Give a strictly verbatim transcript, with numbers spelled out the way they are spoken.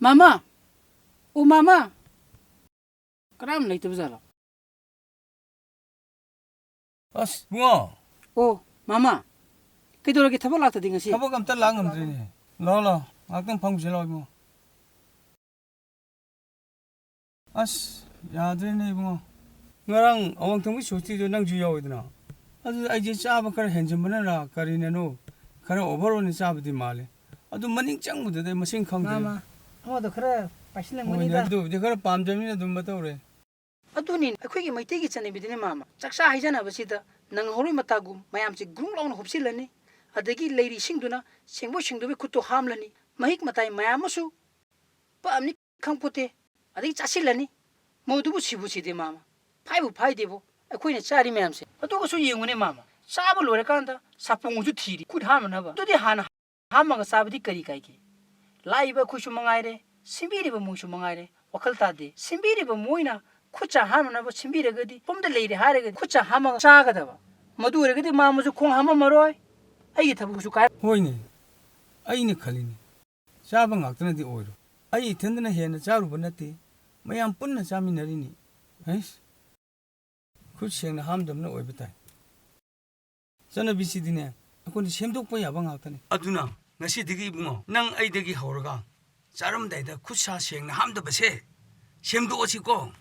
ꯃꯥꯃ! ꯑꯣ ꯃꯥꯃ! ꯀꯅꯥꯝ ꯂꯩꯇꯕ ꯖꯥꯠꯂꯣ? ꯑꯁ, ꯏꯕꯨꯡꯉꯣ! ꯑꯣ, ꯃꯥꯃ! ꯀꯩꯗꯧꯔꯒꯦ, ꯊꯕꯛ ꯂꯥꯛꯇꯗꯤ ꯉꯁꯤ? ꯊꯕꯛ ꯑꯝꯇ ꯂꯥꯛ ꯉꯝꯗ꯭ꯔꯦꯅꯦ꯫ ꯂꯥꯛꯑꯣ, ꯂꯥꯛꯑꯣ, ꯉꯥꯛꯇꯪ ꯐꯝꯁꯤ ꯂꯥꯛꯑꯣ, ꯏꯕꯨꯡꯉꯣ꯫ ꯑꯁ, ꯌꯥꯗ꯭ꯔꯦꯅꯦ ꯏꯕꯨꯡꯉꯣ꯫ ꯉꯔꯥꯡ ꯑꯋꯥꯡꯊꯪꯒꯤ ꯁꯣꯁꯇꯤꯗꯣ ꯅꯪꯁꯨ ꯌꯥꯎꯋꯤꯗꯅ꯫ ꯑꯗꯨꯗ ꯑꯩꯁꯦ ꯆꯥꯕ ꯈꯔ ꯍꯦꯟꯖꯤꯟꯕꯅꯔ ꯀꯔꯤꯅꯅꯣ, ꯈꯔ ꯑꯣꯚꯔ ꯑꯣꯏꯅ ꯆꯥꯕꯗꯤ ꯃꯥꯜꯂꯦ꯫ ꯑꯗꯨ ꯃꯅꯤꯡ ꯆꯪꯕꯗꯨꯗ ꯑꯩ ꯃꯁꯤꯡ ꯈꯪꯗ꯭ꯔꯦ꯫ ꯃꯥꯃ, ꯑꯃꯗꯣ ꯈꯔ ꯍꯣꯏꯅꯦ, ꯄꯥꯏꯁꯤꯜꯂꯝꯒꯅꯤꯗ꯫ ꯑꯗꯨꯕꯨꯗꯤ ꯈꯔ ꯄꯥꯝꯖꯕꯅꯤꯅ ꯑꯗꯨꯝ ꯇꯧꯔꯦ꯫ ꯑꯗꯨꯅꯤ ꯑꯩꯈꯣꯏꯒꯤ ꯃꯩꯇꯩꯒꯤ ꯆꯠꯅꯕꯤꯗꯨꯅꯤ ꯃꯥꯃ꯫ ꯆꯥꯛꯆꯥ ꯍꯩꯖꯥꯟꯅꯕꯁꯤꯗ ꯅꯪꯍꯧꯔꯣꯏ ꯃꯇꯥꯒꯨꯝ ꯃꯌꯥꯝꯁꯦ ꯒ꯭ꯔꯨꯡ ꯂꯥꯎꯅ ꯍꯨꯞꯆꯤꯜꯂꯅꯤ꯫ ꯑꯗꯒꯤ ꯂꯩꯔꯤ ꯏꯁꯤꯡꯗꯨꯅ ꯁꯦꯡꯕꯣꯏ ꯁꯦꯡꯗꯕꯣꯏ ꯈꯨꯠꯇꯣ ꯍꯥꯝꯂꯅꯤ꯫ ꯃꯍꯤꯛ ꯃꯇꯥꯏ ꯃꯌꯥꯝ ꯑꯃꯁꯨ ꯄꯛꯑꯝꯅꯤ ꯈꯪꯄꯣꯠꯇꯦ꯫ ꯑꯗꯒꯤ ꯆꯥꯁꯤꯜꯂꯅꯤ꯫ ꯃꯧꯗꯨꯕꯨ ꯁꯤꯕꯨ ꯁꯤꯗꯦ ꯃꯥꯃ꯫ ꯐꯥꯏꯕꯨ ꯐꯥꯏꯗꯦꯕꯣ ꯑꯩꯈꯣꯏꯅ ꯆꯥꯔꯤ ꯃꯌꯥꯝꯁꯦ꯫ ꯑꯗꯨꯒꯁꯨ ꯌꯦꯡꯉꯨꯅꯦ ꯃꯥꯃ, ꯆꯥꯕ ꯂꯣꯏꯔꯀꯥꯟꯗ ꯁꯥꯄꯣꯡꯁꯨ ꯊꯤꯔꯤ ꯈꯨꯠ ꯍꯥꯝꯅꯅꯕ꯫ ꯑꯗꯨꯗꯤ ꯍꯥꯟꯅ ꯍꯥꯝꯃꯒ ꯆꯥꯕꯗꯤ ꯀꯔꯤ ꯀꯥꯏꯒꯦ? ꯂꯥꯛꯏꯕ ꯑꯩꯈꯣꯏꯁꯨ ꯃꯉꯥꯏꯔꯦ, ꯁꯤꯟꯕꯤꯔꯤꯕ ꯃꯣꯏꯁꯨ ꯃꯉꯥꯏꯔꯦ, ꯋꯥꯈꯜ ꯇꯥꯗꯦ꯫ ꯁꯤꯟꯕꯤꯔꯤꯕ ꯃꯣꯏꯅ ꯈꯨꯠ ꯁꯥ ꯍꯥꯝꯅꯅꯕ ꯁꯤꯟꯕꯤꯔꯒꯗꯤ, ꯁꯣꯝꯗ ꯂꯩꯔꯦ ꯍꯥꯏꯔꯒꯗꯤ ꯈꯨꯠ ꯁꯥ ꯍꯥꯝꯃꯒ ꯆꯥꯒꯗꯕ꯫ ꯃꯗꯨ ꯑꯣꯏꯔꯒꯗꯤ ꯃꯥꯃꯁꯨ ꯈꯣꯡ ꯍꯥꯝꯃꯝꯃꯔꯣꯏ, ꯑꯩꯒꯤ ꯊꯕꯛꯁꯨ ꯀꯥꯏ꯫ ꯍꯣꯏꯅꯦ, ꯑꯩꯅ ꯈꯜꯂꯤꯅꯦ, ꯆꯥꯕ ꯉꯥꯛꯇꯅꯗꯤ ꯑꯣꯏꯔꯣꯏ꯫ ꯑꯩ ꯏꯊꯟꯗꯅ ꯍꯦꯟꯅ ꯆꯥꯔꯨꯕ ꯅꯠꯇꯦ, ꯃꯌꯥꯝ ꯄꯨꯟꯅ ꯆꯥꯃꯤꯟꯅꯔꯤꯅꯤ꯫ ꯍꯩꯁ, ꯈꯨꯠ ꯁꯦꯡꯅ ꯍꯥꯝꯗꯕꯅ ꯑꯣꯏꯕ ꯇꯥꯏ꯫ ꯆꯠꯅꯕꯤꯁꯤꯗꯤꯅꯦ, ꯑꯩꯈꯣꯏꯅ ꯁꯦꯝꯗꯣꯛꯄ ꯌꯥꯕ ꯉꯥꯛꯇꯅꯤ꯫ ꯑꯗꯨꯅ ꯉꯁꯤꯗꯒꯤ ꯏꯕꯨꯡꯉꯣ, ꯅꯪ ꯑꯩꯗꯒꯤ ꯍꯧꯔꯒ ꯆꯥꯔꯝꯗꯥꯏꯗ ꯈꯨꯠ ꯁꯥ ꯁꯦꯡꯅ ꯍꯥꯝꯗꯕꯁꯦ ꯁꯦꯝꯗꯣꯛꯑꯁꯤꯀꯣ꯫